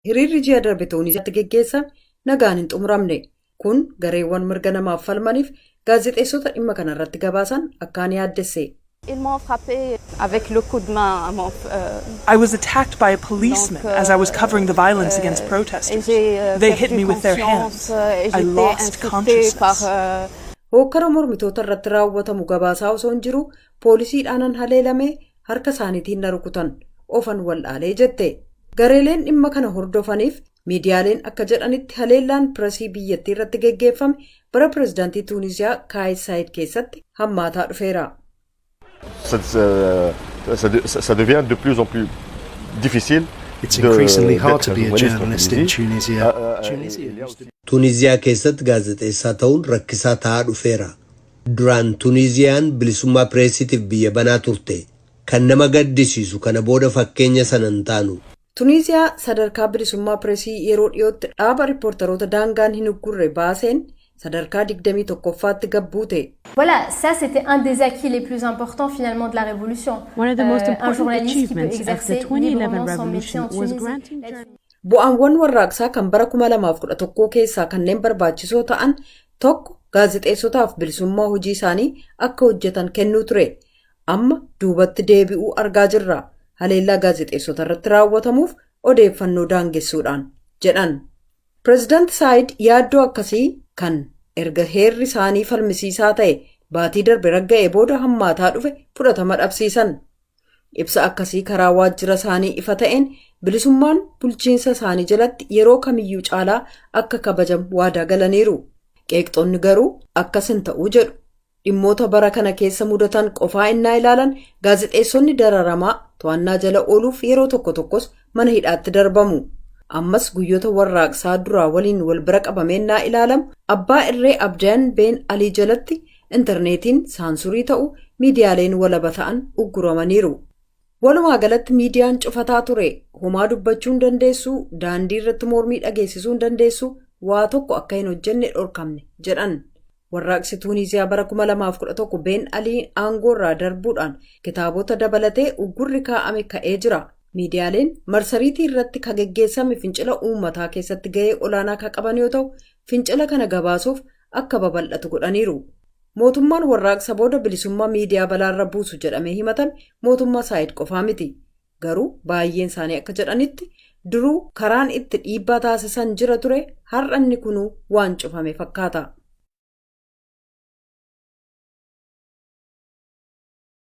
Hiriirri ji'a darbe Tuuniziyaatti geggeessame nagaan hin xumuramne. Kun gareewwan mirga namaaf falmaniif gaazexeessota dhimma kanarratti gabaasan akkaan yaaddesse. Ils m'ont frappé avec le coup de main. I was attacked by a policeman as I was covering the violence against protesters. They hit me with their hands. I lost consciousness. Hookkara mormitoota irratti raawwatamu gabaasaa osoo hin jiru poolisiidhaanan haleelame, harka isaaniitiin na rukutan, ofan wal'aalee jette. Gareeleen dhimma kana hordofaniif miidiyaaleen akka jedhanitti, haleellaan piresii biyyattii irratti geggeeffame bara pireezidaantii Tuuniziyaa Kaayis Saayid keessatti hammaataa dhufeera. Ça devient de plus en plus difficile. It's increasingly hard to be a journalist in Tunisia. Tunisia used to Tuuniziyaa keessatti gaazexeessaa ta'uun rakkisaa ta'aa dhufeera. Duraan Tuuniziyaan bilisummaa pireesiitiif biyya banaa turte. Kan nama gaddisiisu, kana booda fakkeenya sana hin taanu. Tuniiziyaa sadarkaa bilisummaa pireesii yeroo dhiyootti dhaaba riippoortaroota daangaan hin uggurre baaseen sadarkaa 21ffaatti gabbuute. Voilà, ça c'était un des acquis les plus importants finalement de la révolution. One of the most Un important journaliste qui peut achievements of the exercer 2011 librement son métier revolution en was Tunisie. granting Bu'aawwan warraaqsaa kan bara 2011 keessaa kanneen barbaachisoo ta'an tokko gaazexeessotaaf bilisummaa hojii isaanii akka hojjetan kennuu ture. Amma duubatti deebi'uu argaa jirra. Haleellaa gaazexeessota irratti raawwatamuuf odeeffannoo daangessuudhaan jedhan. Pireezidaanti Saayid yaaddoo akkasii kan erga heerri isaanii falmisiisaa ta'e baatii darbe ragga'ee booda hammaataa dhufe fudhatama dhabsiisan. Ibsa akkasii karaa waajjira isaanii ifa ta'een bilisummaan bulchiinsa isaanii jalatti yeroo kamiyyuu caalaa akka kabajamu waadaa galaniiru. Qeeqxoonni garuu akkas hin ta'uu jedhu. Dhimmoota bara kana keessa mudatan qofaa innaa ilaalan, gaazexeessonni dararamaa, to'annaa jala ooluuf yeroo tokko tokkos mana hidhaatti darbamu. Ammas guyyoota warraaqsaa duraa waliin wal bira qabameennaa ilaalamu, abbaa irree Abdaan Been Alii jalatti intarneetiin saansurii ta'u, miidiyaaleen walaba ta'an ugguramaniiru. Walumaa galatti miidiyaan cufataa ture. Homaa dubbachuu hin dandeessu, daandii irratti mormii dhageessisuu hin dandeessu, waa tokko akka hin hojjenne dhorkamne jedhan. Warraaqsi Tuuniziyaa bara 2011 Been Alii aangoo irraa darbuudhaan kitaabota dabalatee uggurri kaa'ame ka'ee jira. Miidiyaaleen marsariitii irratti ka geggeessame fincila uummataa keessatti ga'ee olaanaa kan qaban yoo ta'u, fincila kana gabaasuuf akka babal'atu godhaniiru. Mootummaan warraaqsa booda bilisummaa miidiyaa balaarra buusu jedhamee himatame mootummaa Saayid qofaa miti. Garuu baay'een isaanii akka jedhanitti, duruu karaan itti dhiibbaa taasisan jira ture, har'a inni kunuu waan cufame fakkaata.